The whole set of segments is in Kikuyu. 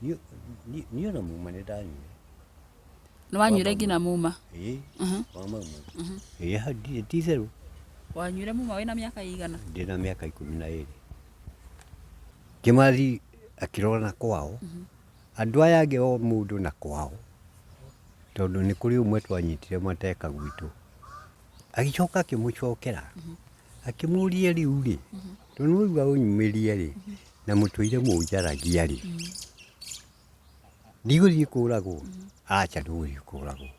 Niĩ ona muma nĩ ndanyuire. Nĩ wanyuire nginya muma? Ĩĩ, wa Mau Mau. Ĩĩ hau ti itherũ. Wanyuire muma wĩna mĩaka ĩigana? Ndĩna mĩaka 12. Kĩmathi akĩrora na kwao, andũ aya angĩ o mũndũ na kwao, tondũ nĩ kũrĩ ũmwe twanyitire mateka gwitũ. Agĩcoka akĩmũcokera, akĩmũria rĩu rĩ, tondũ nĩ waigua ũnyumĩrie rĩ, na mũtũire mũnjaragia rĩ, ndigũthiĩ kũragwo? Aca ndũgũthiĩ kũragwo.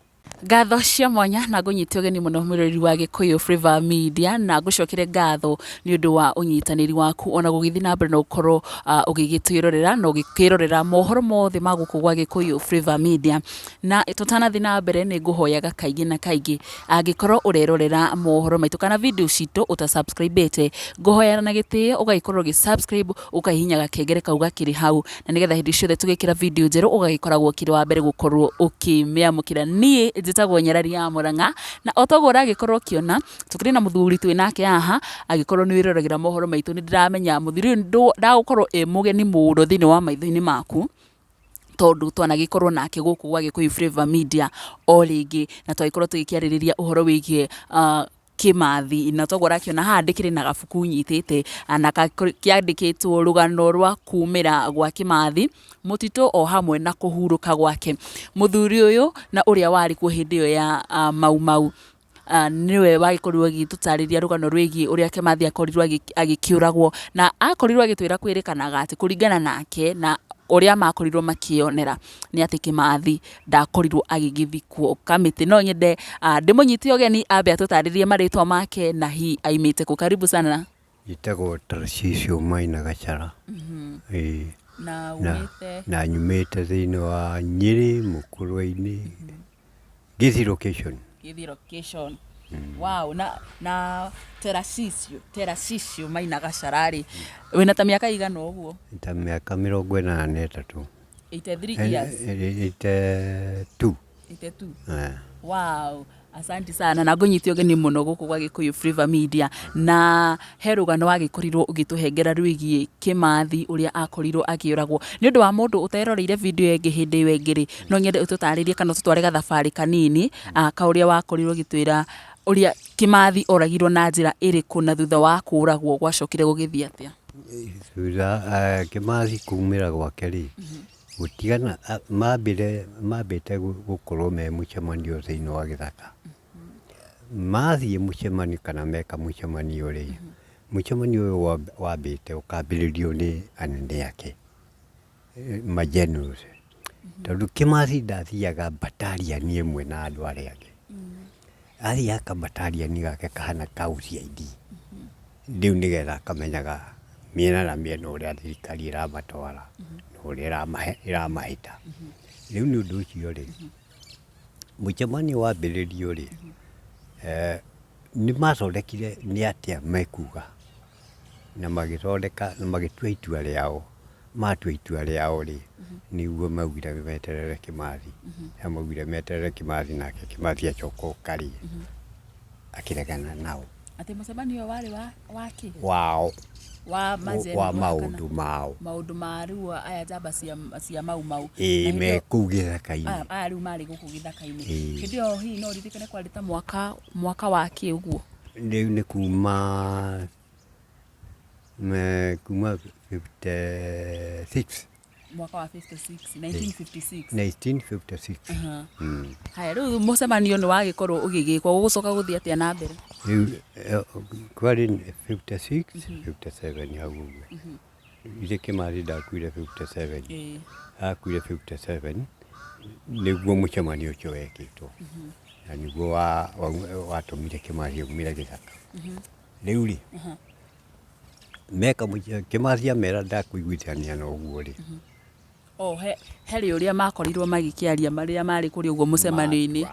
Ngatho cia mwanya na ngũnyite ũgeni mũno mwĩroreri wa Gĩkũyũ Flavour Media na ngũcokere ngatho nĩ ũndũ wa ũnyitanĩri waku ona gũgĩthiĩ na mbere na gũkorwo ũgĩgĩtwĩrorera na ũgĩkĩrorera mohoro mothe ma gũkũ gwa Gĩkũyũ Flavour Media. Na tũtanathiĩ na mbere nĩ ngũhoyaga kaingĩ na kaingĩ angĩkorwo ũrerorera mohoro maitũ kana video citũ ũta subscribe ĩte, ngũhoya na gĩtĩo ũgagĩkorwo ũgĩ subscribe ũkahihinya gakengere kau gakĩrĩ hau na nĩgetha hĩndĩ ciothe tũgĩkĩra video njerũ ũgagĩkoragwo ũkĩrĩ wa mbere gũkorwo ũkĩmĩamũkĩra. Niĩ njĩtagwo Nyarari ya Mũrang'a na o toguo ũragĩkorwo ũkĩona tũkĩrĩ na mũthuri twĩ nake haha, angĩkorwo nĩ wĩroragĩra mohoro maitũ nĩ ndĩramenya mũthuri ũyũ ndagũkorwo e mũgeni mũno thĩinĩ wa maitho-inĩ maku, tondũ twanagĩkorwo nake gũkũ gwa Gĩkũyũ Flavour Media o rĩngĩ na twagĩkorwo tũgĩkĩarĩrĩria ũhoro wĩgiĩ Kĩmathi. Na toguo ũrakĩona haha ndĩkĩrĩ na gabuku nyitĩte na kĩandĩkĩtwo rũgano rwa kumĩra gwa Kĩmathi, mũtitũ o hamwe na kũhurũka gwake. Mũthuri ũyũ na ũrĩa warĩ kuo hĩndĩ ĩyo ya Mau Mau nĩwe wagĩkorirwo agĩtũtarĩria rũgano rwĩgiĩ ũrĩa Kĩmathi akorirwo agĩkĩũragwo. Na akorirwo agĩtwĩra kwĩrĩkanaga atĩ kũringana nake na ũrĩa makorirwo makĩyonera nĩ atĩ Kĩmathi ndakorirwo agĩgĩthikwo. Kamĩtĩ no nyende ndĩmũnyite ũgeni ambe atũtarĩrie marĩtwa make na hihi aimĩte kũ. Karibu sana. Njĩtagwo Tarcisio Maina Gachara. Ĩĩ. Na umĩte? Na nyumĩte thĩinĩ wa Nyĩrĩ Mũkũrwe-inĩ. Gĩthi location. Gĩthi location. Wow, na Terasisio, Terasisio Maina Gachara rĩ, wĩna ta mĩaka ĩigana ũguo? Ta mĩaka 83. 83 years. 82. 82. Wow. Asante sana na ngũnyite ũgeni mũno gũkũ gwa Gĩkũyũ Flavour Media na he rũgano wagĩkorirwo ũgĩtũhengera rwĩgiĩ Kĩmathi ũrĩa akorirwo akĩũragwo. Nĩ ũndũ wa mũndũ ũteroreire video ĩyo ĩngĩ hĩndĩ ĩyo ĩngĩ rĩ, no nyende ũtũtarĩrie kana ũtũtware gathabarĩ kanini ka ũrĩa wakorirwo ũgĩtwĩra ũrĩa Kĩmathi oragirwo na njĩra ĩrĩkũ na thutha wa kũragwo gwacokire gũgĩthiĩ atĩa? Thutha Kĩmathi kumĩra gwake rĩ, gũtigana mambire mambĩte gũkorwo me mũcemanio thĩinĩ wa gĩthaka. Mathiĩ mũcemanio kana meka mũcemanio rĩ, mũcemanio ũyũ wambĩte ũkambĩrĩrio nĩ anene ake, ma generals. Tondũ Kĩmathi ndathiaga battalion ĩmwe na andũ arĩa angĩ. Athiaga ka battalion gake kahana ka UCID. Rĩu nĩgetha akamenyaga mĩena na mĩena ũrĩa thirikari ĩramatwara na ũrĩa ĩramahĩta. Rĩu nĩ ũndũ ũcio rĩ, mũcemanio wambĩrĩrio rĩ, nĩ mathondekire nĩ atĩa mekuga, na magĩthondeka na magĩtua itua rĩao. Matua itua rĩao rĩ, nĩguo maugire meterere Kĩmathi. Na maugire meterere Kĩmathi nake Kĩmathi acoka oka rĩ, akĩregana nao. Atĩ mũcemanio ũyũ warĩ wa wa kĩ? Wao. Wa ma Wa maũndũ mao. Maũndũ ma rĩu aya njamba cia Mau Mau. Ĩĩ me kũu gĩthaka-inĩ. Aya rĩu marĩ gũkũ gĩthaka-inĩ. Hĩndĩ ĩyo hihi no ũririkane kwarĩ ta mwaka wa kĩ ũguo? Rĩu nĩ kuma kuma 56. Mwaka wa 56, 1956. 1956. Haya, rĩu mũcemanio nĩ wagĩkorwo ũgĩgĩkwo, gũgũcoka gũthiĩ atĩa na mbere? Rĩu kwarĩ 56, 57 hau ũguo. Githĩ Kĩmathi ndakuire 57? Akuire 57 nĩguo mũcemanio ũcio wekĩtwo. Na nĩguo watũmire Kĩmathi aumĩre gĩthaka. Rĩu rĩ, meka Kĩmathi amera ndakũiguithania na ũguo rĩ. O he harĩ ũrĩa makorirwo magĩkĩaria marĩa marĩ kũrĩa ũguo mũcemanio-inĩ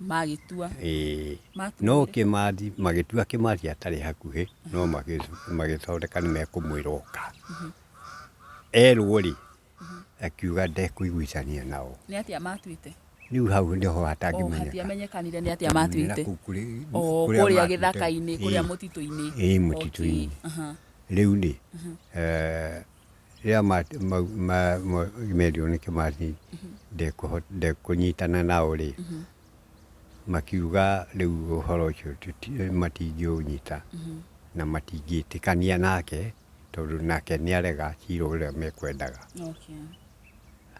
magĩtua. Ĩĩ no Kĩmathi magĩtua Kĩmathi atarĩ hakuhĩ no magĩthondeka nĩ mekũmwĩra oka. Erwo rĩ, akiuga ndekũiguithania nao. Nĩ atĩa matuĩte? Rĩu hau nĩho hatangĩmenyeka. O hatiamenyekanire nĩ atĩa matuĩte. O kũrĩa gĩthaka-inĩ, kũrĩa mũtitũ-inĩ. Ĩĩ mũtitũ-inĩ. Rĩu rĩ, Rĩrĩa merirwo nĩ Kĩmathi ndekũnyitana nao rĩ, makiuga rĩu ũhoro ũcio matingĩũnyita na matingĩtĩkania nake tondũ nake nĩ arega cira ũrĩa mekwendaga.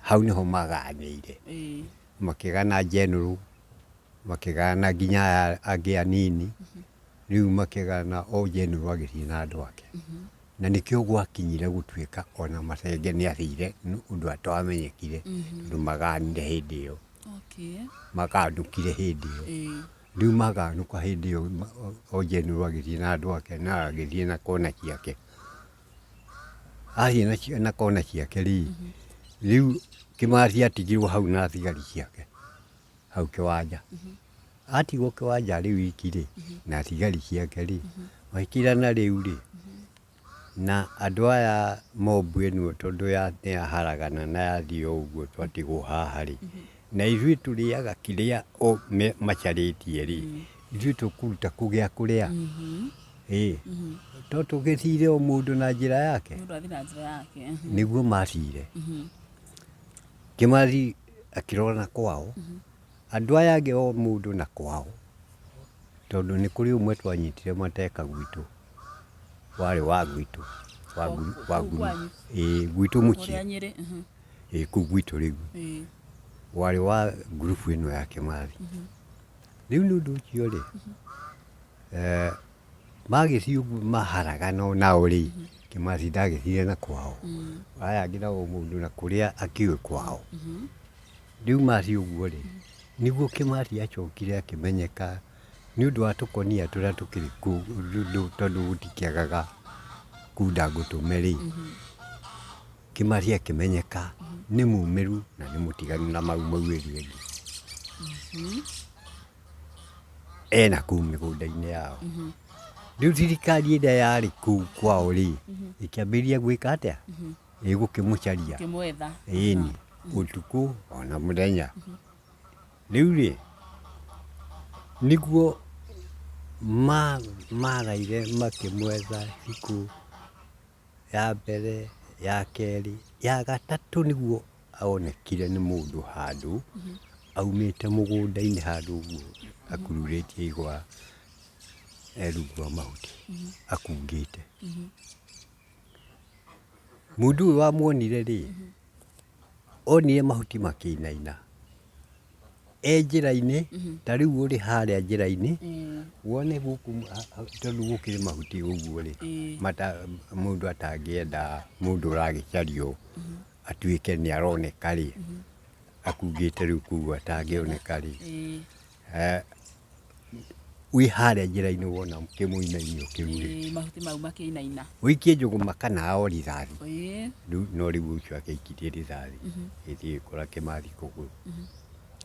Hau nĩho maganĩire, makĩgana general, makĩgana nginya aya angĩ anini, rĩu makĩgana o general agĩthiĩ na andũ ake. Na nĩkĩo gwakinyire gũtuĩka ona Macenge nĩ athire nĩ ũndũ atamenyekire tondũ maganire hĩndĩ ĩyo. Maganũkire hĩndĩ ĩyo. Rĩu maganũka hĩndĩ ĩyo o general agĩthiĩ na andũ ake na agĩthiĩ na kona ciake. Athiĩ na kona ciake rĩ, rĩu Kĩmathi atigirwo hau na thigari ciake. Hau kĩwanja. Atigwo kĩwanja arĩ wiki rĩ, na thigari ciake rĩ, magĩkĩrana rĩu rĩ, na andũ aya mob ĩno tondũ nĩ yaharagana na yathiĩ o ũguo twatigwo haha rĩ, na ithuĩ tũrĩaga kĩrĩa o macarĩtie rĩ, ithuĩ tũkũruta kũ gĩa kũrĩa? Ĩ, to tũgĩthire o mũndũ na njĩra yake? Mũndũ athiĩ na njĩra yake. Nĩguo mathire. Kĩmathi akĩrora na kwao, andũ aya angĩ o mũndũ na kwao, tondũ nĩ kũrĩ ũmwe twanyitire mateka gwitũ, warĩ wa gwitũ, wa Kũu kwanyu? Ĩĩ gwitũ mũciĩ. Kũrĩa Nyĩrĩ? Ĩĩ kũu gwitũ rĩu. Warĩ wa ngurubu ĩno ya Kĩmathi. Rĩu nĩ ũndũ ũcio rĩ, Magĩthiĩ ũguo maharagana o nao rĩ, Kĩmathi ndagĩthire na kwao, aya angĩ nao mũndũ na kũrĩa akĩũĩ kwao. Rĩu mathiĩ ũguo rĩ, nĩguo Kĩmathi acokire akĩmenyeka nĩ ũndũ wa tũkonia tũrĩa tũkĩrĩ kũu tondũ gũtikĩagaga kunda ngũtũme rĩ, Kĩmathi akĩmenyeka nĩ mumĩru na nĩ mũtiganu na Mau Mau ĩrĩa ĩngĩ. Ena kũu mĩgũnda-inĩ yao. Rĩu thirikari ĩrĩa yarĩ kũu kwao rĩ, ĩkĩambĩrĩria gwĩka atĩa? Ĩgũkĩmũcaria. Kĩmwetha. Ĩni, ũtukũ ona mũthenya. Rĩu rĩ, nĩguo maraire makĩmwetha thikũ ya mbere, ya kerĩ, ya gatatũ nĩguo onekire nĩ mũndũ handũ, aumĩte mũgũnda-inĩ handũ ũguo akururĩtie igwa e rungu rwa mahuti akungĩte. Mũndũ ũyũ wamuonire rĩ, onire mahuti makĩinaina e njĩra-inĩ, ta rĩu ũrĩ harĩa njĩra-inĩ, wone gũkũ tondũ gũkĩrĩ mahuti ũguo rĩ, mũndũ atangĩenda mũndũ ũragĩcario atuĩke nĩ aroneka rĩ, akungĩte rĩu kũu atangĩoneka rĩ, wĩ harĩa njĩra-inĩ wona kĩmũinainio kĩu rĩ, Mahuti mau makĩinaina. Ũikie njũgũma kana o rithathi. Rĩu no rĩu ũcio akĩikirie rithathi, ĩthiĩ ĩkora Kĩmathi kũgũrũ.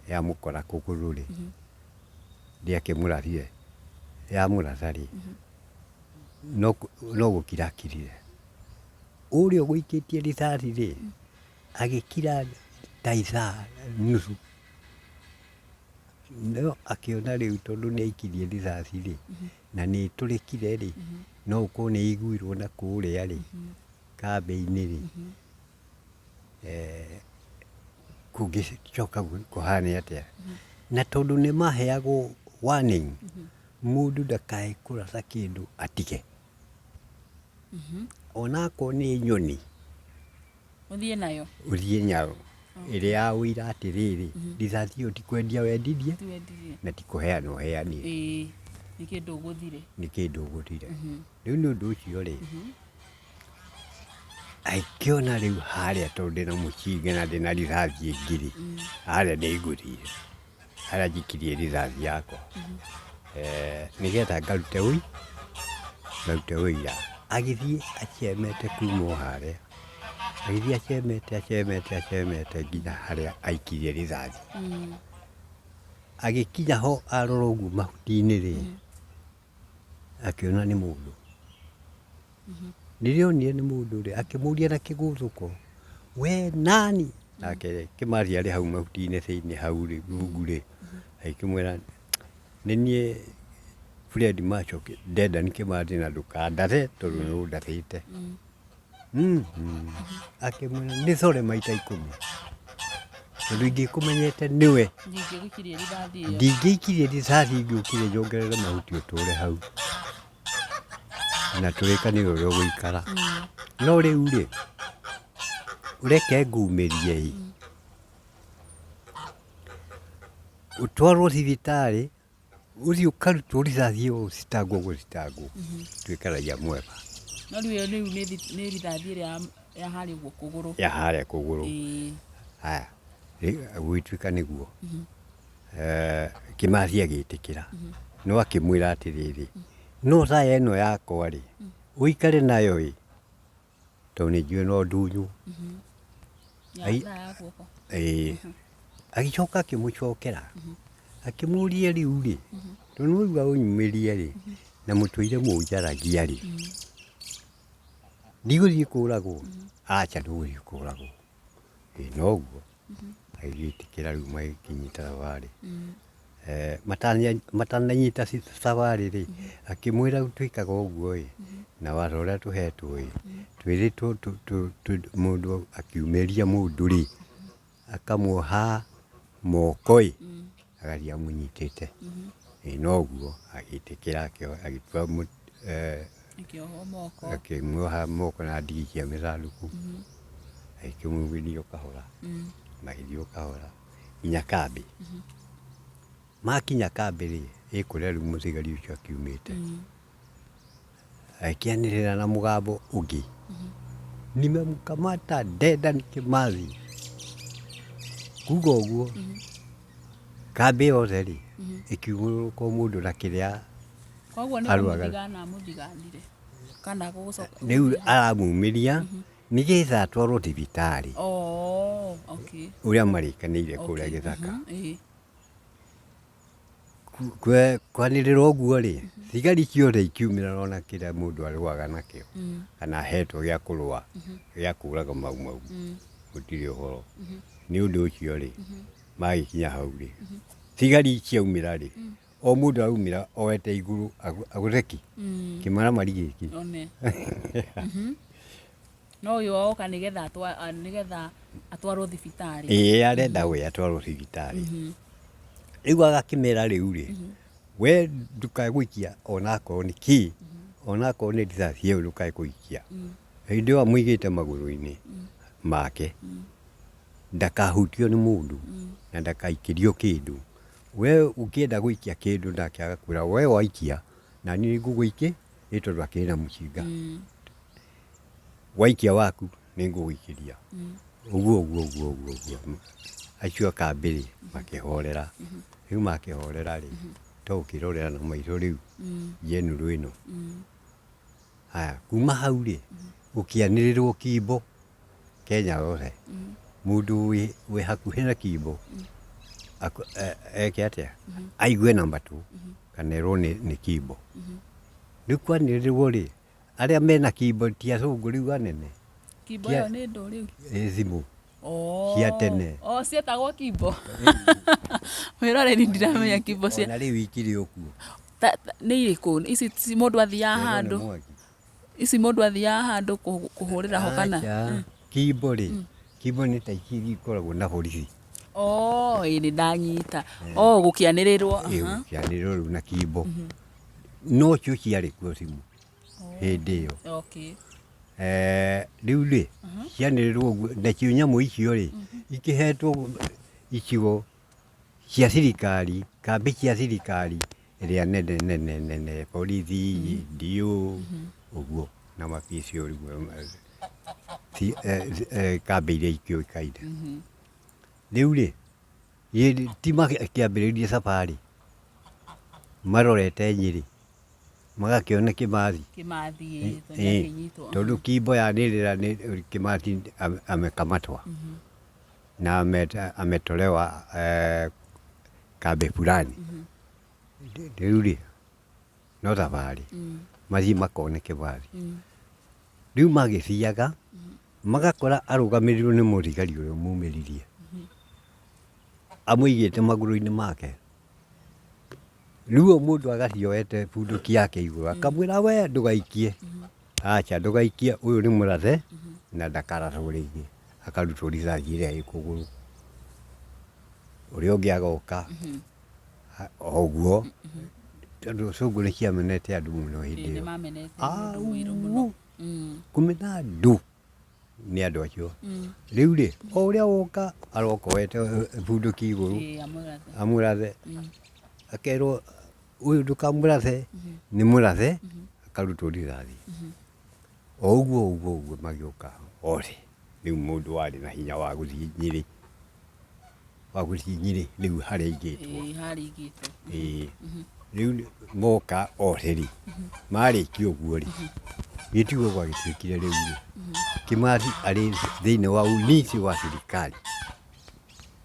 Yamũkora kũgũrũ rĩ, ndĩakĩmũrathire, yamũratha rĩ, no gũkira akirire. Ũrĩa ũgũikĩtie rithathi rĩ, agĩkira ta ithaa nuthu. No akĩona rĩu tondũ nĩ aikirie rithathi rĩ, na nĩ ĩtũrĩkire rĩ, no ũkorwo nĩ ĩiguirwo na kũrĩa rĩ, kambĩ-inĩ rĩ, kũngĩcoka kũhane atĩa. Na tondũ nĩ maheagwo warning, mũndũ ndakae kũratha kĩndũ atige. Onakorwo nĩ nyoni. Ũthiĩ nayo. Ũthiĩ nayo. Ĩrĩa ya ũira atĩrĩrĩ, rithathi ĩyo ti kwendia wendirie, Ti wendirie. na ti kũheana ũheanire. Ĩĩ, nĩ kĩndũ ũgũthire. Nĩ kĩndũ ũgũthire. Rĩu nĩ ũndũ ũcio rĩ, akĩona rĩu harĩa tondũ ndĩna mũcinga na ndĩna rithathi ĩngĩ rĩ, harĩa nĩ ngũthire. Harĩa njikirie rithathi yakwa. Nĩgetha ngarute ngarute ũira. Agĩthiĩ acemete kuma o harĩa, agĩthiĩ acemete acemete acemete nginya harĩa aikirie rithathi. Agĩkinya ho arora ũguo mahuti-inĩ rĩ, akĩona nĩ mũndũ. Rĩrĩa onire nĩ mũndũ rĩ, akĩmũria na kĩgũthũko, we nani? Nake Kĩmathi arĩ hau mahuti-inĩ thĩinĩ hau rĩ, rungu rĩ, agĩkĩmwĩra, nĩ niĩ Fred Machoke, Dedan Kĩmathi na ndũkandathe tondũ nĩ ũndathĩte. Akĩmwĩra nĩ sorry maita ikũmi tondũ ingĩkũmenyete nĩwe Ndingĩgũikirie rithathi ĩyo. Ndingĩikirie rithathi, ingĩũkire njongerere mahuti ũtũre hau na tũrĩkanĩre ũrĩa ũgũikara. No rĩu rĩ, ũreke ngumĩrie ĩ, ũtwarwo thibitarĩ Ũthiĩ ũkarutwo rithathi ĩyo ũcitangwo gũcitangwo, tuĩka raia mwega. No rĩu ĩyo rĩu nĩ rithathi ĩrĩa ya harĩa ũguo kũgũrũ. Ya harĩa kũgũrũ. Ĩĩ. Haya, gũgĩtuĩka nĩguo. Kĩmathi agĩtĩkĩra, no akĩmwĩra atĩrĩrĩ, no thaa ĩno yakwa rĩ, ũikare nayo ĩ, tondũ nĩ njũĩ no ndunywo. Ya thaa ya guoko. Ĩĩ. Agĩcoka akĩmũcokera akĩmũria rĩu rĩ, tondũ nĩ waigua ũnyumĩrie rĩ, na mũtũire mũnjaragia rĩ, ndigũthiĩ kũragwo? Aca ndũgũthiĩ kũragwo. Ĩĩ noguo. Agĩgĩtĩkĩra rĩu magĩkĩnyita thabarĩ. Matananyita thabarĩ rĩ, akĩmwĩra rĩu twĩkaga ũguo ĩ, na watho ũrĩa tũhetwo ĩ, twĩrĩtwo mũndũ akiumĩria mũndũ rĩ, akamuoha moko ĩ, agathiĩ amũnyitĩte. Ĩ noguo agĩtĩkĩra agĩtua Akĩohwo moko. Akĩmuoha moko na ndigi cia mĩthandũkũ, agĩkĩmumĩria o kahora, magĩthiĩ o kahora nginya kambĩ. Makinya kambĩ rĩ, ĩ kũrĩa rĩu mũthigari ũcio akiumĩte, agĩkĩanĩrĩra na mũgambo ũngĩ, nimemkamata Dedan Kimathi. Kuga ũguo, kambĩ yothe rĩ, ĩkiugũrũrũka o mũndũ na kĩrĩa Koguo nĩ arũaga. kũmũthigana amũthiganire kana gũcoka. Rĩu aramumĩria nĩgetha atwarwo thibitarĩ. Oh, okay. Ũrĩa marĩkanĩire kũrĩa gĩthaka. Ĩĩ. Kwanĩrĩra ũguo rĩ, thigari ciothe ikiumĩra ona kĩrĩa mũndũ arũaga nakĩo, kana ahetwo gĩa kũrũa, gĩa kũraga mau mau, gũtirĩ ũhoro. Nĩ ũndũ ũcio rĩ, magĩkinya hau rĩ, thigari ciaumĩra rĩ, o mũndũ araumĩra oete igũrũ agũthe kĩ? Kĩmaramari gĩkĩ. One. No ũyũ oka nĩgetha nĩgetha atwarwo thibitarĩ. Ĩĩ arenda we atwarwo thibitarĩ. Rĩu agakĩmera rĩu rĩ, we ndũkae gũikia ona akorwo nĩ kĩ, ona akorwo nĩ rithathi ĩyo ndũkae kũikia. Hĩndĩ ĩyo amũigĩte magũrũ-inĩ make, ndakahutio nĩ mũndũ na ndakaikĩrio kĩndũ. We ũkĩenda gũikia kĩndũ nake agakwĩra we waikia naniĩ nĩngũgũikĩ, ĩ tondũ akĩrĩ na mũcinga. Waikia waku nĩ ngũgũikĩria. Ũguo ũguo ũguo ũguo ũguo. Acio a kambĩ rĩ, makĩhorera. Rĩu makĩhorera rĩ, to ũkĩrorera na maitho rĩu njenũrũ ĩno. Haya, kuma hau rĩ, gũkĩanĩrĩrwo kimbo Kenya yothe. Mũndũ wĩ hakuhĩ na kimbo eke atĩa? Aigue na matũ kana erwo nĩ kimbo. Rĩu kwanĩrĩrwo rĩ, Arĩa mena kimbo ti acũngũ rĩu anene. Kimbo ĩyo nĩ ndũ rĩu? Ĩ thimũ cia tene. Oh, cietagwo kimbo? Mwĩroreri ndiramenya kimbo cia. Ona rĩu ikĩrĩ o kuo. Nĩ irĩkũ? Ici mũndũ athiaga handũ. Ici mũndũ athiaga handũ kũhũrĩra ho kana? Aca, kimbo rĩ, kimbo nĩ ta ici ikoragwo na borithi. Oh, ĩĩ nĩ ndanyita. Oh, gũkĩanĩrĩrwo. Ĩĩ gũkĩanĩrĩrwo rĩu na kimbo. No cio ciarĩ kuo thimũ. hĩndĩ ĩyo. Okay. Rĩu rĩ, cianĩrĩrwo ũguo, nacio nyamũ icio rĩ, ikĩhetwo icigo cia thirikari, kambĩ cia thirikari ĩrĩa nene nene nene, borithi, DO, ũguo, na ma PCO rĩu kambĩ iria ikĩũĩkaine. Rĩu rĩ, ti makĩambĩrĩria thabarĩ marorete Nyĩrĩ. Magakĩona Kĩmathi. Kĩmathi ĩĩ, tondũ nĩ akĩnyitwo. Tondũ kimbo yanĩrĩra nĩ Kĩmathi amekamatwa na ametolewa kambĩ fulani. Rĩu rĩ, no thabarĩ, mathiĩ makone Kĩmathi. Rĩu magĩthiaga, magakora arũgamĩrĩirwo nĩ mũthigari ũrĩa ũmumĩririe, amũigĩte magũrũ-inĩ make. Rĩu o mũndũ agathiĩ oete bunduki yake igũrũ akamwĩra we ndũgaikie. Acha ndũgaikie ũyũ nĩ mũrathe na ndakarathwo rĩngĩ, akarutwo rithathi ĩrĩa ĩ kũgũrũ. Ũrĩa ũngĩ agoka o ũguo, tondũ cũngũ nĩ ciamenete andũ mũno hĩndĩ ĩyo. Nĩ mamenete mũndũ mũirũ mũno. Kũmena andũ nĩ andũ acio. Rĩu rĩ, o ũrĩa woka aroka oete bunduki igũrũ amũrathe, akerwo ũyũ ndũkamũrathe, nĩ mũrathe, akarutwo rithathi. O ũguo ũguo ũguo magĩũka othe. Rĩu mũndũ warĩ na hinya wa gũthiĩ Nyĩrĩ, wa gũthiĩ Nyĩrĩ rĩu harĩa aigĩtwo. Ĩĩ harĩa aigĩtwo. Ĩĩ. Rĩu moka othe rĩ, marĩkia ũguo rĩ, gĩtiguo gwagĩtuĩkire rĩu rĩ, Kĩmathi arĩ thĩinĩ wa ulinzi wa thirikari,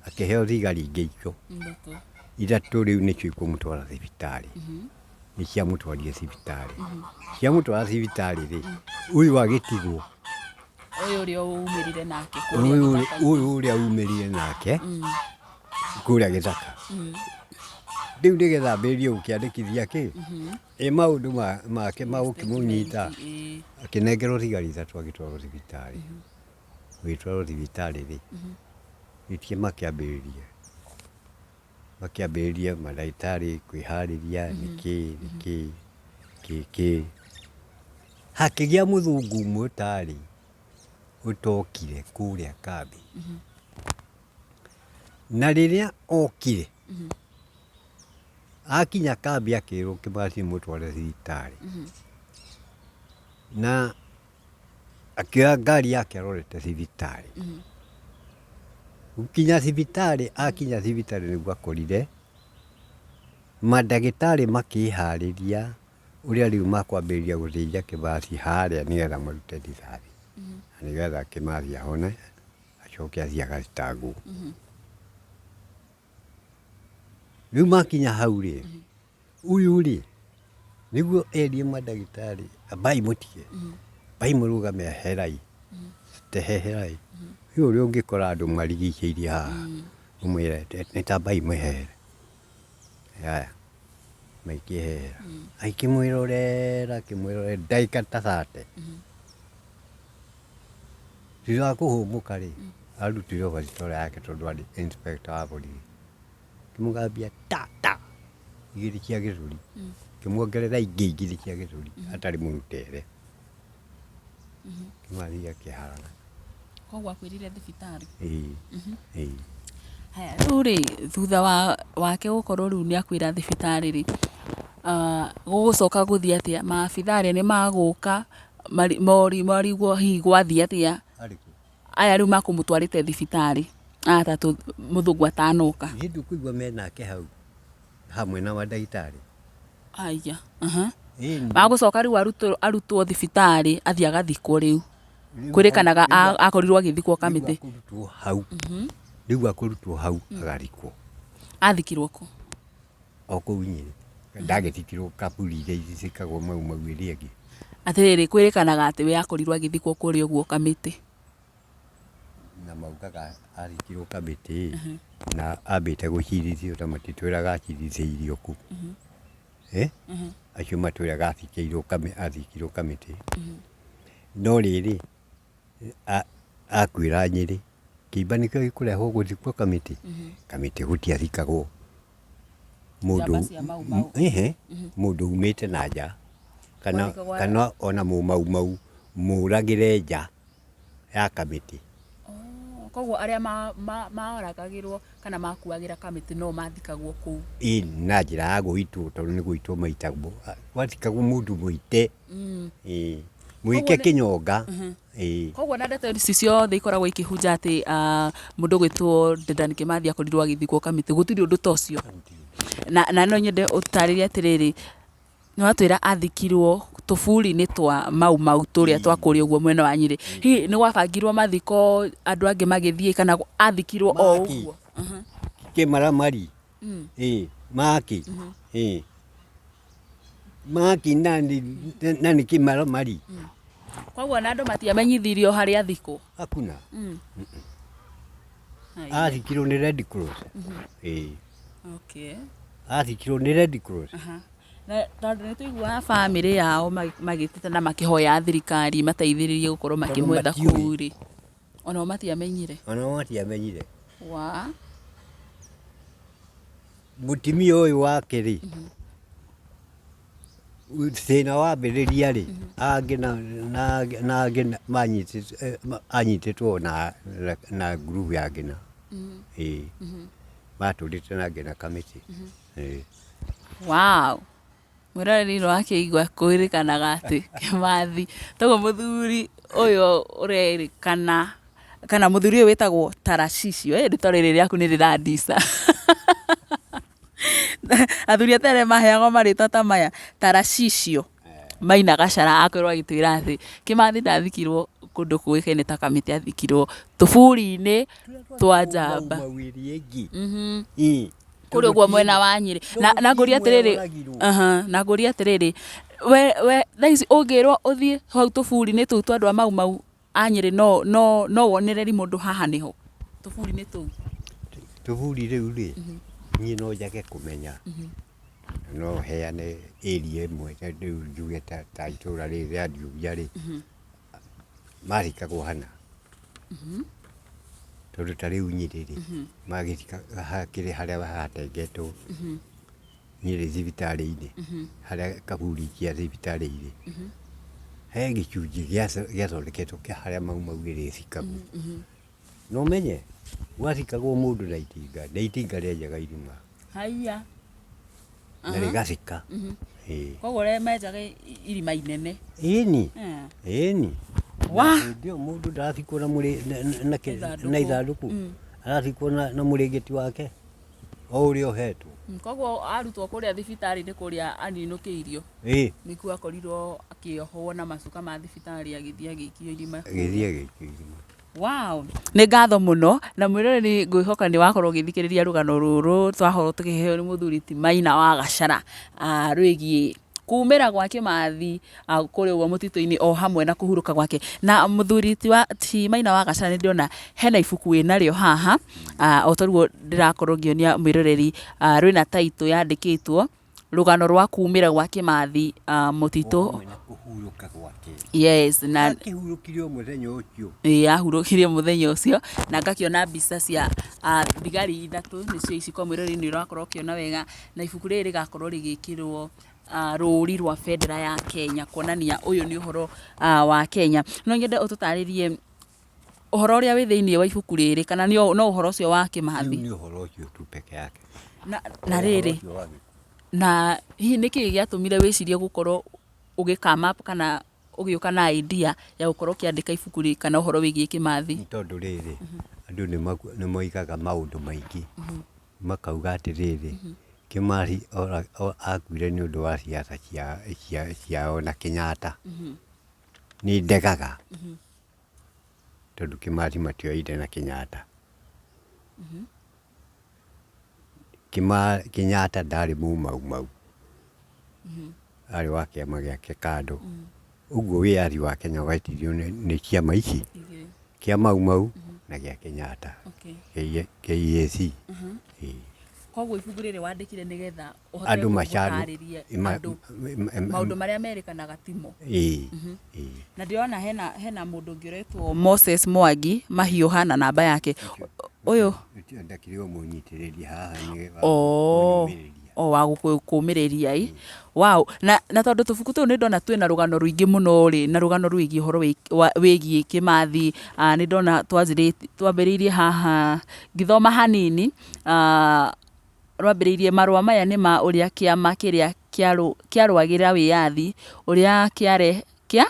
akĩheo thigari ingĩ icio Ithatũ. Ithatũ rĩu nĩcio ikũmũtwara thibitarĩ. Nĩ ciamũtwarire thibitarĩ. Ciamũtwara thibitarĩ rĩ, ũyũ agĩtigwo. Ũyũ ũrĩa umĩrire nake kũrĩa Ũyũ gĩthaka-inĩ. Ũyũ ũrĩa umĩrire nake kũrĩa gĩthaka. Rĩu nĩgetha ambĩrĩrie gũkĩandĩkithia kĩ, ĩ maũndũ make ma gũkĩmũnyita, akĩnengerwo thigari ithatũ agĩtwarwo thibitarĩ. Agĩtwarwo thibitarĩ rĩ, nĩkĩo makĩambĩrĩria. Makĩambĩrĩria mandagĩtarĩ kwĩharĩria nĩkĩ nĩkĩ kĩ kĩ. Hakĩgĩa mũthũngũ ũmwe ũtarĩ ũtokire kũrĩa kambĩ. Na rĩrĩa okire, akinya kambĩ akĩrwo Kĩmathi mũtware thibitarĩ. Na akĩoya ngari yake arorete thibitarĩ. Gũkinya thibitarĩ, akinya thibitarĩ nĩguo akorire mandagĩtarĩ makĩharĩria ũrĩa rĩu makwambĩrĩria gũthĩnja Kĩmathi harĩa nĩgetha marute rithathi, na nĩgetha Kĩmathi ahone acoke athiĩ agathitangwo. Rĩu makinya hau rĩ, Ũyũ rĩ, nĩguo erie mandagĩtarĩ ambai mũtige, ambai mũrũgame eherai, teheherai. Rĩu ũrĩa ũngĩkora andũ marigicĩirie haha, ũmwĩre nĩ ta ambai mwehere. Haya, maikĩehera. Akĩmwĩrorera akĩmwĩrorera ndagĩka ta 30. Thutha wa kũhũmũka rĩ, arutire bastola yake tondũ arĩ inspector wa borithi. Ngĩmũgambia ta ta igĩrĩ cia gĩthũri, ngĩmuongerera ingĩ igĩrĩ cia gĩthũri atarĩ mũrutere. Kĩmathi akĩhara. Koguo akwĩrire thibitarĩ? Ĩĩ, ĩĩ. Haya, rĩu rĩ, thutha wa wake gũkorwo rĩu nĩ akwĩra thibitarĩ rĩ, gũgũcoka gũthiĩ atĩa? Maabithaa arĩa nĩ magũka marigwo hihi gwathiĩ atĩa? Arĩkũ? Aya rĩu makũmũtwarĩte thibitarĩ aya atatũ mũthũngũ atanoka. Niĩ ndũkũigua menake hau hamwe na mandagĩtarĩ. Aya, aha. Agũcoka rĩu arutwo, arutwo thibitarĩ athiĩ agathikwo rĩu. Kwĩrĩkanaga akorirwo agĩthikwo Kamĩtĩ. Rĩu akũrutwo hau, rĩu akũrutwo hau agathikwo. Athikirwo kũ? O kũu Nyĩrĩ. Ndagĩthikirwo kaburi iria ithikagwo Mau Mau ĩrĩa ĩngĩ. Atĩrĩrĩ, kwĩrĩkanaga atĩ we akorirwo agĩthikwo kũrĩa ũguo Kamĩtĩ. Na maugaga athikirwo Kamĩtĩ na ambĩte gũcirithio na matitwĩraga acirithĩirio kũ. Eh? Acio matwĩraga athikĩirwo athikirwo Kamĩtĩ. No rĩrĩ, akuĩra Nyĩrĩ, kĩimba nĩkĩo gĩkũrehwo gũthikwo Kamĩtĩ? Kamĩtĩ gũtiathikagwo mũndũ, Njamba cia Mau Mau. ĩhĩ, mũndũ umĩte na nja kana, Gwathikagwo kana ona mũmau mau mũragĩre nja ya Kamĩtĩ. Oh, koguo arĩa maoragagĩrwo kana makuagĩra Kamĩtĩ no mathikagwo kũu? Ĩĩ na njĩra ya gũitwo tondũ nĩ gũitwo maitagwo. Gwathikagwo mũndũ mũite. Ĩĩ. Mũike kĩnyonga. Ĩĩ. Koguo na ndeto ici ciothe ikoragwo ikĩhunja atĩ mũndũ ũgwĩtwo Dedan Kimathi akorirwo agĩthikwo Kamĩtĩ, gũtirĩ ũndũ ta ũcio. Na no nyende ũtarĩrie atĩrĩrĩ, nĩ watwĩra athikirwo tũburi-inĩ twa Mau Mau tũrĩa twa kũrĩa ũguo mwena wa Nyĩrĩ. Hihi nĩ gwabangirwo mathiko andũ angĩ magĩthiĩ kana athikirwo o ũguo? Kĩmaramari. Ĩĩ, maki. Ĩĩ. Maki na nĩ kĩmaramari. Koguo ona andũ matiamenyithirio harĩa athikwo? Hakuna. Athikirwo nĩ Red Cross. Ĩĩ. Okay. Athikirwo nĩ Red Cross. Na tondũ nĩ tũiguaga bamĩrĩ yao magĩteta na makĩhoya thirikari ĩmateithĩrĩrie gũkorwo Tondũ makĩmwetha matiũĩ. kũu rĩ, onao matiamenyire. Onao matiamenyire. Wa. Mũtumia ũyũ wake rĩ, thĩna wambĩrĩria rĩ, angĩ na na na angĩ manyitĩtwo anyitĩtwo na na ngurubu ya Ngĩna. Ĩĩ. Matũrĩte na Ngĩna Kamĩtĩ. Ĩĩ. Wow. Mwĩroreri nĩ wakĩigua kwĩrĩkanaga atĩ Kĩmathi toguo mũthuri ũyũ ũrerĩkana kana mũthuri ũyũ wĩtagwo Tarashishi, ĩ rĩtwa rĩrĩ rĩaku nĩ rĩrandica. Athuri a tene maheagwo marĩtwa ta maya, Tarashicio Maina Gachara akorirwo agĩtwĩra atĩ Kĩmathi ndathikirwo kũndũ kũĩkaine ta Kamĩtĩ athikirwo tũburi-inĩ twa njamba. Mau Mau ĩrĩa ĩngĩ. Ĩĩ. Kũrĩa ũguo mwena wa Nyĩrĩ. Na na ngũrie atĩrĩrĩ, aha, na ngũrie atĩrĩrĩ, we we thaa ici ũngĩrwo ũthiĩ hau tũburi-inĩ tũu twa andũ a Mau Mau a Nyĩrĩ no no no wonereri mũndũ haha nĩho? Tũburi-inĩ tũu. Tũburi rĩu rĩ, niĩ no njage kũmenya, no heane area ĩmwe rĩu njuge ta itũra rĩrĩ rĩa Ndiũria rĩ, mathikagwo hana. Tondũ ta rĩu Nyĩrĩ rĩ, magĩthika hakĩrĩ harĩa hatengetwo Nyĩrĩ thibitarĩ-inĩ, harĩa kaburi kĩa thibitarĩ irĩ, he gĩcunjĩ gĩathondeketwo kĩa harĩa Mau Mau ĩrĩthikagwo. Na ũmenye gwathikagwo mũndũ na itinga, na itinga rĩenjaga irima. Haiya. Na rĩgacika. Ĩĩ. Koguo ũrĩa menjaga irima inene. Ĩni. Ĩni. Wa. Hĩndĩ ĩyo mũndũ ndarathikwo na mũrĩ na- na- na kĩ- Ithandũkũ. na ithandũkũ. Arathikwo na na mũrĩngĩti wake. O ũrĩa ũhetwo. Koguo arutwo kũrĩa thibitarĩ-inĩ kũrĩa aninũkĩirio. Ĩĩ. Nĩkuo akorirwo akĩohwo na macuka ma thibitarĩ agĩthiĩ agĩikio irima. Agĩthiĩ agĩikio irima. Wow. Nĩ ngatho mũno na mwĩroreri ngwĩhoka nĩ wakorwo ũgĩthikĩrĩria rũgano rũrũ twakorwo tũkĩheo nĩ mũthuri ti Maina wa Gacara rwĩgiĩ kumĩra gwa Kĩmathi kũrĩa ũguo mũtitũ-inĩ o hamwe na kũhurũka gwake. Na mũthuri ti wa ti Maina wa Gacara nĩ ndĩrona hena ibuku wĩnarĩo haha o ta ũguo ndĩrakorwo ngĩonia mwĩroreri rwĩna title yandĩkĩtwo rũgano rwa kumĩra gwa Kĩmathi mũtitũ. O hamwe na kũhurũka gwake. Yes, na Akĩhurũkire o mũthenya ũcio. Ĩĩ ahurũkire mũthenya ũcio na ngakĩona mbica cia thigari ithatũ nĩcio ici kwa mwĩroreri nĩ ũrakorwo ũkĩona wega, na ibuku rĩrĩ rĩgakorwo rĩgĩkĩrwo rũri rwa bendera ya Kenya kuonania ũyũ nĩ ũhoro wa Kenya. No nyende ũtũtarĩrie ũhoro ũrĩa wĩ thĩiniĩ wa ibuku rĩrĩ kana no ũhoro ũcio wa Kĩmathi? Rĩu nĩ ũhoro ũcio tu peke yake. Na rĩrĩ, na hihi nĩkĩĩ gĩatũmire wĩcirie gũkorwo ũgĩ come up kana ũgĩũka na idea ya gũkorwo ũkĩandĩka ibuku rĩrĩ kana ũhoro wĩgiĩ Kĩmathi? Nĩ tondũ rĩrĩ, andũ nĩ moigaga maũndũ maingĩ, makauga atĩrĩrĩ, Kĩmathi akuire nĩ ũndũ wa siasa ciao na Kenyatta. Nĩ ndegaga. Tondũ Kĩmathi matioire na Kenyatta. Kenyatta ndarĩ mũmaumau, arĩ wa kĩama gĩake kando. Ũguo wĩyathi wa Kenya wetirio nĩ ciama ici, kĩa Mau Mau na gĩa Kenyatta, KAC. Ĩĩ. Koguo ibuku rĩrĩ wandĩkire nĩgetha ũhote Andũ macanũ gũtarĩria andũ maũndũ marĩa merĩkanaga timo. Ĩĩ, ĩĩ. Na ndĩrona hena hena mũndũ ũngĩ ũretwo Moses Mwangi Mahiũha na namba yake. Ũyũ Ũcio ndakĩrĩ o mũnyitĩrĩri haha nĩ wa Oh. kũnyũmĩrĩria. O wa gũkũmĩrĩria ĩ. Wow. Na na tondũ tũbuku tũu nĩ ndona twĩna rũgano rũingĩ mũno rĩ, na rũgano rwĩgiĩ ũhoro wĩgiĩ Kĩmathi, nĩ ndona twambĩrĩirie haha ngĩthoma hanini, rwambĩrĩirie marũa maya nĩ ma ũrĩa kĩama kĩrĩa kĩarũagĩrĩra wĩyathi ũrĩa kĩare kĩa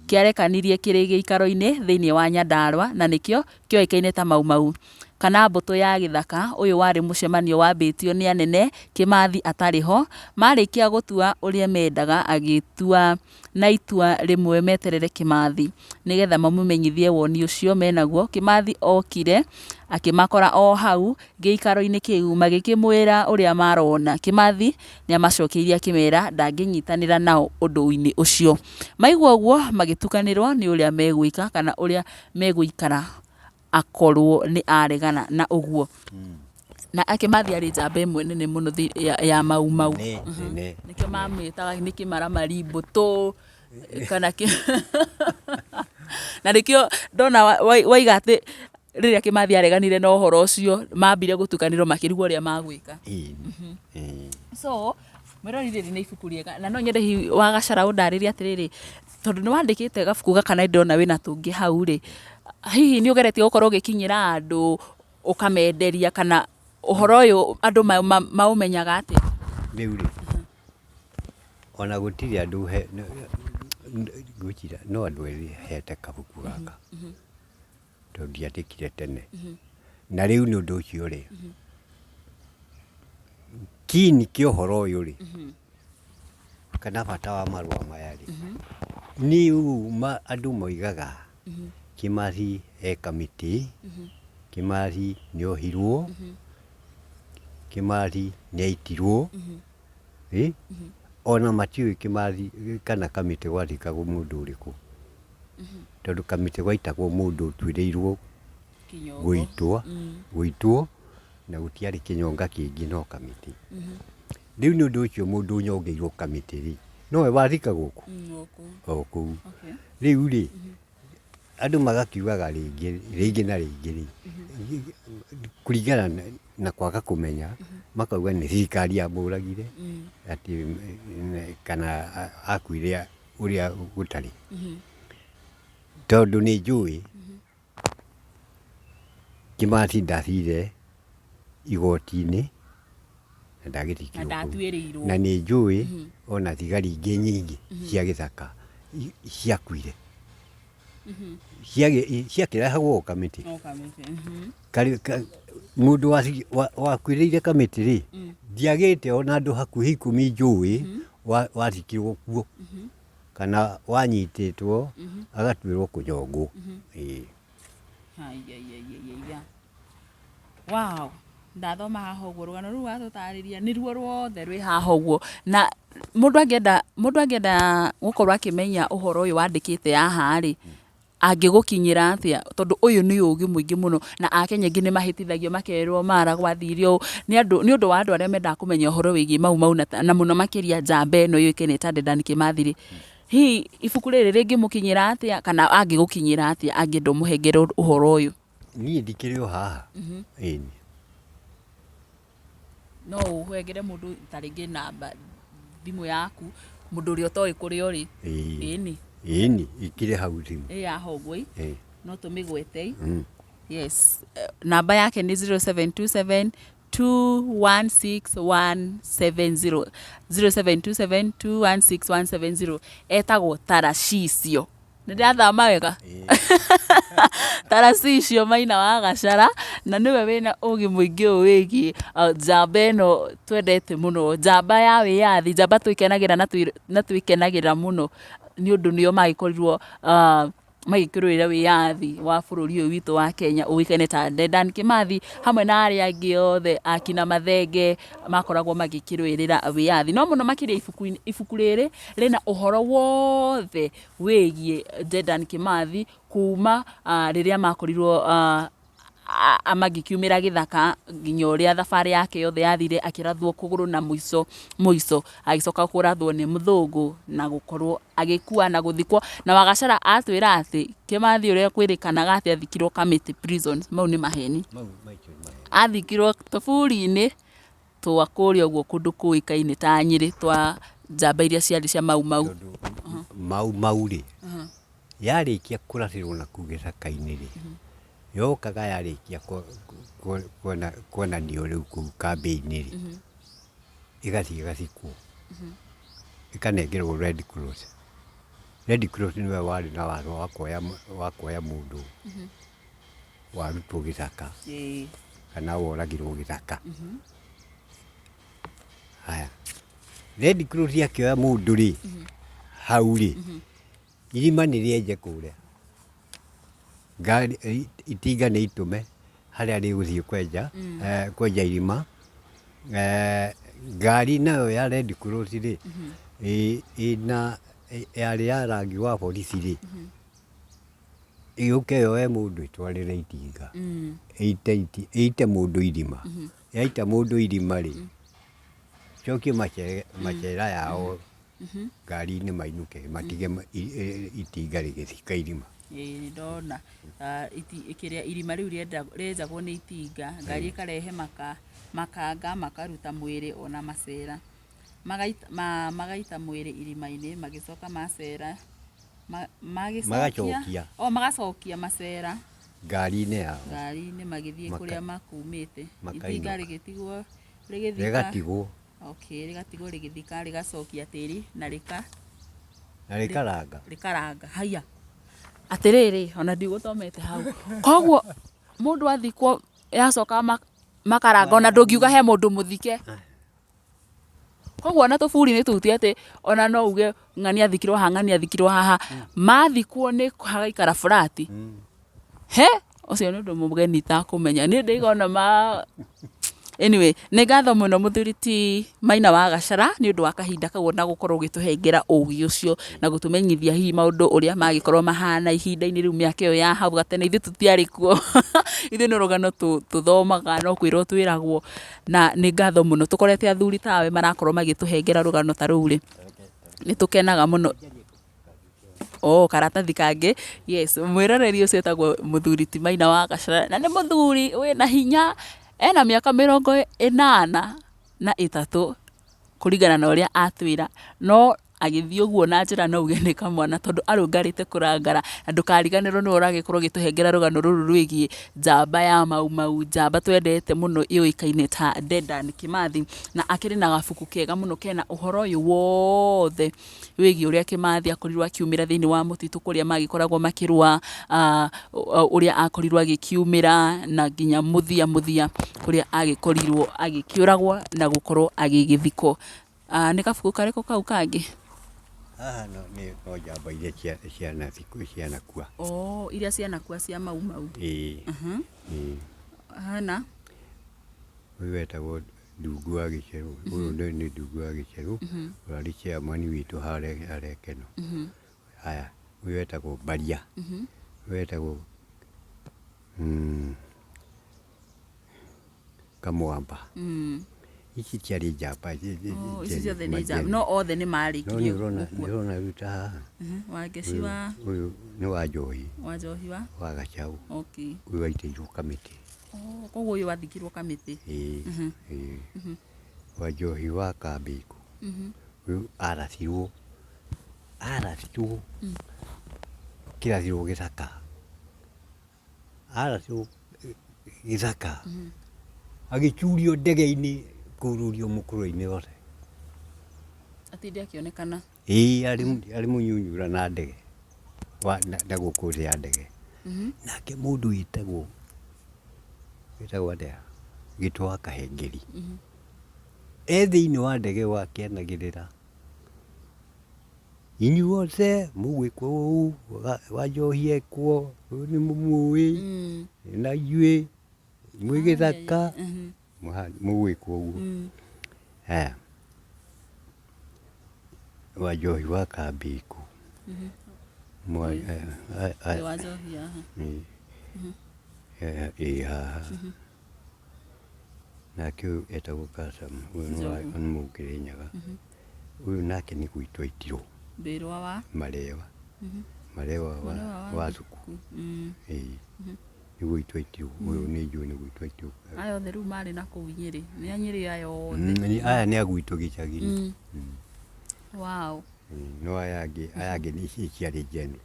kĩarekanirie kĩrĩ gĩikaro-inĩ thĩinĩ wa Nyandarua na nĩkĩo kĩoĩkaine ta Mau Mau kana mbũtũ ya gĩthaka. Ũyũ warĩ mũcemanio wambĩtio nĩ anene Kĩmathi atarĩ ho. Marĩkia gũtua ũrĩa mendaga agĩtua na itua rĩmwe meterere Kĩmathi nĩgetha mamũmenyithie woni ũcio menaguo. Kĩmathi okire akĩmakora o hau gĩikaro-inĩ kĩu magĩkĩmwĩra ũrĩa marona. Kĩmathi nĩamacokeirie akĩmera ndangĩnyitanĩra nao ũndũ-inĩ ũcio. Maigua ũguo magĩtukanĩrwo nĩ ũrĩa megwĩka kana ũrĩa megũikara akorwo nĩ aregana na ũguo. Na Kĩmathi arĩ njamba ĩmwe nene mũno ya Mau Mau. Nene, nene. Nĩkĩo mamwĩtaga nĩ kĩmaramari mbũtũ kana kĩ na nĩkĩo ndona waiga atĩ rĩrĩa Kĩmathi areganire na ũhoro ũcio mambire gũtukanĩrwo makĩrigwo ũrĩa magwĩka. Ĩĩ. So mwĩrori rĩrĩ nĩ ibuku rĩega na no nyende hihi Wagacara ũndarĩrie atĩrĩrĩ, tondũ nĩ wandĩkĩte gabuku gaka na nĩndĩrona wĩna tũngĩ hau rĩ, hihi nĩ ũgeretie gũkorwo ũgĩkinyĩra andũ ũkamenderia kana ũhoro ũyũ andũ maũmenyaga atĩa? Rĩu rĩ, ona gũtirĩ andũ he, ngwĩciria no andũ erĩ hete kabuku gaka, tondũ ndiandĩkire tene. Na rĩu nĩ ũndũ ũcio rĩ, kĩini kĩa ũhoro ũyũ rĩ, kana bata wa marũa maya rĩ, nĩ ũũ andũ moigaga Kĩmathi e kamĩtĩ, Kĩmathi nĩ ohirwo, Kĩmathi nĩ aitirwo, ĩ, ona matiũĩ Kĩmathi kana kamĩtĩ gwathikagwo mũndũ ũrĩkũ. Tondũ kamĩtĩ gwaitagwo mũndũ ũtuĩrĩirwo gũitwo, gũitwo na gũtiarĩ kĩnyonga kĩngĩ no kamĩtĩ. Rĩu nĩ ũndũ ũcio mũndũ ũnyongeirwo kamĩtĩ rĩ, nowe wathikagwo kũ? O kũu. Rĩu rĩ, andũ magakiugaga rĩngĩ rĩngĩ na rĩngĩ rĩ, kũringana na kwaga kũmenya, makauga nĩ thirikari yamũragire, atĩ kana akuire ũrĩa gũtarĩ. Tondũ nĩ njũĩ Kĩmathi ndathire igoti-inĩ na ndagĩthikirwo Na kũu. ndatuĩrĩirwo. Na nĩ njũĩ ona thigari ingĩ nyingĩ cia gĩthaka ciakuire. Ciakĩrehagwo o kamĩtĩ. O kamĩtĩ. Mũndũ wakuĩrĩire kamĩtĩ rĩ, ndiagĩte ona andũ hakuhĩ ikũmi njũĩ wathikirwo kuo. Kana wanyitĩtwo agatuĩrwo kũnyongwo. Ĩĩ. Aiaiaiaiya. Wow! Ndathoma haha ũguo rũgano rũu watũtarĩria nĩruo ruothe rwĩ haha ũguo. Na mũndũ angĩenda mũndũ angĩenda gũkorwo akĩmenya ũhoro ũyũ wandĩkĩte haha rĩ, angĩgũkinyĩra atĩa? Tondũ ũyũ nĩ ũgĩ mũingĩ mũno na akenya aingĩ nĩ mahĩtithagio makerwo mara gwathire ũũ. Nĩ andũ nĩ ũndũ wa andũ arĩa mendaga kũmenya ũhoro wĩgiĩ Mau Mau na mũno makĩria njamba ĩno yũĩkaine ta Dedan Kĩmathi rĩ, hihi ibuku rĩrĩ rĩngĩmũkinyĩra atĩa kana angĩgũkinyĩra atĩa angĩenda ũmũhengere ũhoro ũyũ? Niĩ ndikĩrĩ o haha, ĩni. No ũhengere mũndũ ta rĩngĩ namba thimũ yaku, mũndũ ũrĩa ũtoĩ kũrĩa ũrĩ. Ĩni. Ĩni, ikĩrĩ hau thimũ. Ĩ haha ũguo ĩ, no tũmĩgwete. Yes, namba yake nĩ 0727 216 170, 0727 216 170, etagwo Tarashicio. Nĩ ndĩrathama wega? Tarashicio Maina wa Gachara, na nĩwe wĩna ũgĩ mũingĩ ũũ wĩgiĩ njamba ĩno twendete mũno, njamba ya wĩyathi, njamba twĩkenagĩra na twĩkenagĩra mũno nĩ ũndũ nĩo magĩkorirwo magĩkĩrũĩrĩra wĩyathi wa bũrũri ũyũ witũ wa Kenya ũĩkaine ta Dedan Kimathi hamwe na arĩa angĩ othe akina Mathenge makoragwo magĩkĩrũĩrĩra wĩyathi. No mũno makĩria ibuku rĩrĩ rĩna ũhoro wothe wĩgiĩ Dedan Kimathi kuma rĩrĩa makorirwo magĩkiumĩra gĩthaka nginya ũrĩa thabarĩ yake yothe yathire akĩrathwo kũgũrũ na mũico mũico agĩcoka kũrathwo nĩ mũthũngũ na gũkorwo agĩkua na gũthikwo. Na Wagacara atwĩra atĩ Kĩmathi ũrĩa kwĩrĩkanaga atĩ athikirwo Kamiti Prison, mau nĩ maheni. Athikirwo tũburi-inĩ twa kũrĩa ũguo kũndũ kũĩkaine ta Nyĩrĩ twa njamba iria ciarĩ cia Mau Mau. Tondũ Mau Mau rĩ, yarĩkia kũrathĩrwo na kũu gĩthaka-inĩ rĩ, yokaga yarĩkia kuonanio rĩu kũu kambĩ-inĩ rĩ, ĩgathiĩ ĩgathikwo, ĩkanengerwo Red Cross. Red Cross nĩwe warĩ na watho wa kuoya mũndũ warutwo gĩthaka kana woragirwo gĩthaka. Haya, Red Cross akĩoya mũndũ rĩ, hau rĩ, irima nĩ rĩenje kũrĩa, ngari, itinga nĩ itũme harĩa rĩgũthiĩ kwenja, kwenja irima. Ngari nayo ya Red Cross rĩ, ĩna yarĩ ya rangi wa borithi rĩ, Yũke yoe mũndũ ĩtwarĩre itinga, ĩite mũndũ irima. Yaita mũndũ irima rĩ, cokie macera yao ngari-inĩ mainũke matige itinga rĩgĩthika irima. Ĩĩ nĩ ndona kĩrĩa irima rĩu rĩenjagwo nĩ itinga, ngari ĩkarehe makanga makaruta mwĩrĩ ona macera. Magaita mwĩrĩ irima-inĩ magĩcoka macera magĩcokia Magacokia. O magacokia macera Ngari-inĩ yao. Ngari-inĩ magĩthiĩ kũrĩa makumĩte. Itinga Makainũka. rĩgĩtigwo rĩgĩthika. Rĩgatigwo. Okay, rĩgatigwo rĩgĩthika rĩgacokia tĩri na rĩka Na rĩkaranga. Rĩkaranga. Haiya. Atĩrĩrĩ, ona ndigũthomete hau. Koguo mũndũ athikwo yacoka makaranga ona ndũngiuga he mũndũ mũthike. Koguo ona tũburi-inĩ tũu ti atĩ ona no uge ng'ania athikirwo haha ng'ania athikirwo haha, mathikwo nĩ hagaikara flat. He! Ũcio nĩ ũndũ mũgeni itakũmenya. Niĩ ndĩiga ona ma anyway, nĩ ngatho mũno mũthuri ti Maina wa Gacara nĩ ũndũ wa kahinda kau ona gũkorwo ũgĩtũhengera ũgĩ ũcio na gũtũmenyithia hihi maũndũ ũrĩa magĩkorwo mahana ihinda-inĩ rĩu mĩaka ĩyo ya hau gatene. Ithuĩ tũtiarĩ kuo, ithuĩ no rũgano tũthomaga no kwĩrwo twĩragwo. Na nĩ ngatho mũno tũkorete athuri tawe marakorwo magĩtũhengera rũgano ta rũu rĩ, nĩ tũkenaga mũno. Oh karatathi kangĩ, yes, mwĩroreri ũcio etagwo mũthuri ti Maina wa Gacara, na nĩ mũthuri wĩna hinya, ena mĩaka 83 kũringana na ũrĩa atwĩra, no agĩthiĩ ũguo na njĩra no uge nĩ kamwana tondũ arũngarĩte kũrangara. Na ndũkariganĩrwo nĩwe ũragĩkorwo ũgĩtũhengera rũgano rũrũ rwĩgiĩ njamba ya Mau Mau, njamba twendete mũno yũĩkaine ta Dedan Kimathi. Na akĩrĩ na gabuku kega mũno kena ũhoro ũyũ wothe wĩgiĩ ũrĩa Kĩmathi akorirwo akiumĩra thĩinĩ wa mũtitũ kũrĩa magĩkoragwo makĩrũa, ũrĩa akorirwo agĩkiumĩra na nginya mũthia mũthia kũrĩa agĩkorirwo agĩkĩũragwo na gũkorwo agĩgĩthikwo. Nĩ gabuku karĩkũ kau kangĩ? Haha nĩ no njamba iria cianakua. Oh, iria cianakua cia Mau Mau. Ĩĩ. Ĩĩ. Hena? Ũyũ wetagwo Ndungu wa Gĩcerũ. Ũyũ nĩ Ndungu wa Gĩcerũ, ũrarĩ chairman witũ harĩa harĩa Keno. Haya, ũyũ wetagwo Mbaria. Ũyũ wetagwo Kamwamba. Ici ciarĩ njamba. Oh, ici ciothe nĩ njamba. No othe nĩ No marĩkirie nĩ ũrona gũkua. nĩ ũrona rĩu ta haha. Wangeci wa Ũyũ nĩ wa Njohi. Wa Njohi wa? Wa Gacaũ. Okay. Ũyũ aitĩirwo kamĩtĩ. Oh, koguo ũyũ athikirwo kamĩtĩ. Ĩĩ. Ĩĩ. Wa Njohi wa Kambĩku. Ũyũ arathirwo arathirwo kĩrathirwo gĩthaka. Arathirwo gĩthaka agĩcurio ndege-inĩ kũũrũrio mũkũrwe-inĩ wothe. Atinde akĩonekana. Ĩĩ arĩ mũnyunyura na ndege na gũkũ thĩ ya ndege. Nake mũndũ wĩtagwo wĩtagwo atĩa Gĩtũ wa Kahengeri e thĩinĩ wa ndege ĩyo akĩanagĩrĩra inyuothe mũgwĩkwo ũũ, Wanjohi ekwo, ũyũ nĩ mũmũĩ, na inyuĩ mwĩ gĩthaka, mũgwĩkwo ũguo. Haya, Wanjohi wa Kambĩku. Wanjohi haha. Ĩĩ haha. Nake ũyũ etagwo Kasam, ũyũ nĩ Mũkĩrĩnyaga. Ũyũ nake nĩ gwitũ aitirwo. Mbĩrwa wa? Marewa. Marewa wa Thuku. Ĩĩ. Nĩ gwitũ aitirwo. Ũyũ nĩ njũĩ nĩ gwitũ aitirwo. Aya othe rĩu marĩ na kũu Nyĩrĩ. Nĩ a Nyĩrĩ aya othe. Aya nĩ a gwitũ gĩcagi-inĩ. Wow. No aya angĩ, aya angĩ nĩ ici ciarĩ general.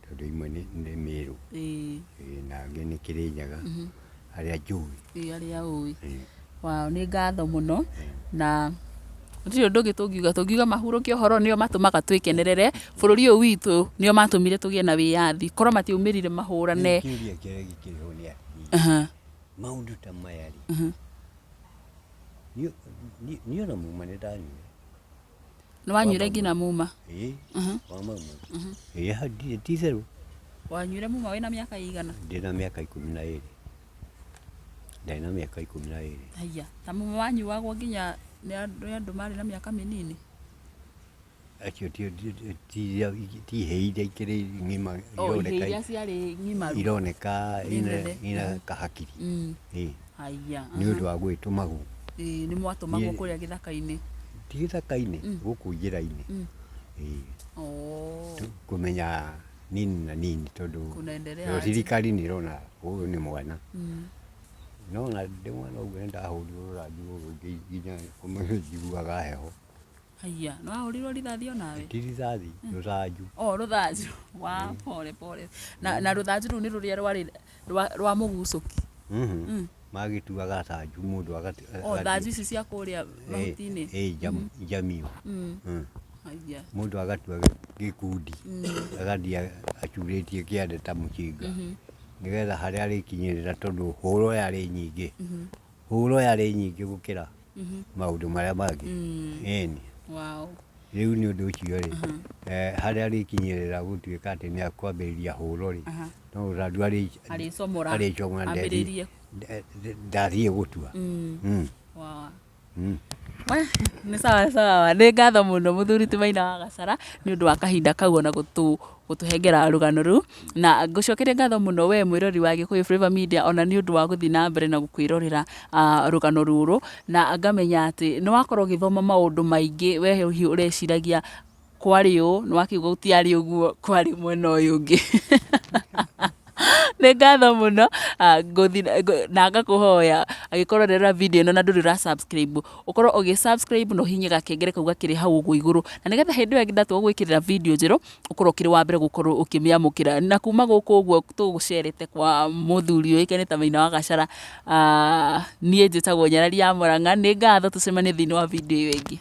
Tondũ imwe nĩ Mĩrũ. Na angĩ nĩ Kĩrĩnyaga, arĩa njũĩ. Ĩĩ arĩa ũĩ. Wow, nĩ ngatho mũno na gũtirĩ ũndũ ũngĩ tũngiuga, tũngiuga mahurũke ũhoro nĩo matũmaga twĩkenerere bũrũri ũyũ witũ, nĩo matũmire tũgĩe na wĩyathi, korwo matiaumĩrire mahũrane. Rĩu kĩũria kĩrĩa gĩkĩrĩ ho nĩ atĩrĩrĩ, maũndũ ta maya rĩ, niĩ ona muma nĩ ndanyuire. Nĩ wanyuire nginya muma? Ĩĩ, wa Mau Mau. Ĩĩ ti itherũ. Wanyuire muma wĩna mĩaka ĩigana? Ndĩna mĩaka 12. Ndarĩ na mĩaka 12. Haiya, ta muma wanyuagwo nginya nĩ andũ marĩ na mĩaka mĩnini? Acio ti ihĩĩ iria ikĩrĩ ng'ima. O ihĩĩ iria ciarĩ ng'imaru. Ironeka Nĩ ina nene. ina kahakiri. Ĩĩ. Haiya. Nĩ ũndũ wa gũgĩtũmagwo. Ĩĩ nĩ mwatũmagwo kũrĩa gĩthaka-inĩ. Ti gĩthaka-inĩ, gũkũ njĩra-inĩ. Ĩĩ. Oh. Kũmenya nini na nini tondũ Kunaendelea nayo aje. thirikari nĩ ĩrona ũyũ nĩ mwana. No ona ndĩ mwana ũguo nĩ ndahũrirwo rũthanju rũrũ nginya ũmũthĩ njiguaga heho. Haiya, nĩ wahũrirwo rithathi onawe? Ti rithathi, rũthanju. Oh, rũthanju. Wa, pole pole. Na, na rũthanju rũu nĩ rũrĩa rwarĩ rwa, rwa mũgucũki? Mm. Magĩtuaga thanju mũndũ agati. Oh, thanju ici cia kũrĩa mahuti-inĩ? Ĩ, njamio. Haiya. Mũndũ agatua gĩkundi, agathiĩ acurĩtie kĩande ta mũcinga, nĩgetha harĩa arĩkinyĩrĩra tondũ hũro yarĩ nyingĩ. Hũro yarĩ nyingĩ gũkĩra maũndũ marĩa mangĩ. Ĩni. Wow. Rĩu nĩ ũndũ ũcio rĩ, harĩa arĩkinyĩrĩra gũtuĩka atĩ nĩ akwambĩrĩria hũro rĩ, no rũthanju Arĩcomora. Arĩcomora Ambĩrĩrie. Ndathiĩ gũtua. Wow. We, nĩ sawa sawa nĩ ngatho mũno mũthuri ti Maina wa Gacara nĩ ũndũ wa kahinda kau ona gũtũhengera rũgano rũu na ngũcokeria ngatho mũno we mwĩrori wa Gĩkũyũ Flavour Media ona nĩ ũndũ wa gũthiĩ na mbere na kwĩrorera rũgano rũrũ na ngamenya atĩ nĩ wakorwo ũgĩthoma maũndũ maingĩ we hihi ũreciragia kwarĩ ũũ nĩ wakĩigua gũtiarĩ ũguo kwarĩ mwena ũyũ ũngĩ. Nĩ ngatho mũno na ngakũhoya angĩkorwo ũrerora video ĩno na ndũrĩ ũra subscribe, ũkorwo ũgĩ subscribe na ũhihinye gakengere kau gakĩrĩ hau ũguo igũrũ, na nĩgetha hĩndĩ ĩyo ndatua gũgwĩkĩrĩra video njerũ, ũkorwo ũkĩrĩ wa mbere gũkorwo ũkĩmĩamũkĩra. Na kuma gũkũ ũguo tũgũcerete kwa mũthuri ũĩkaine ta Maina wa Gacara, niĩ njĩtagwo Nyarari ya Mũrang'a, nĩ ngatho tũcemanie thĩinĩ wa video ĩyo ĩngĩ.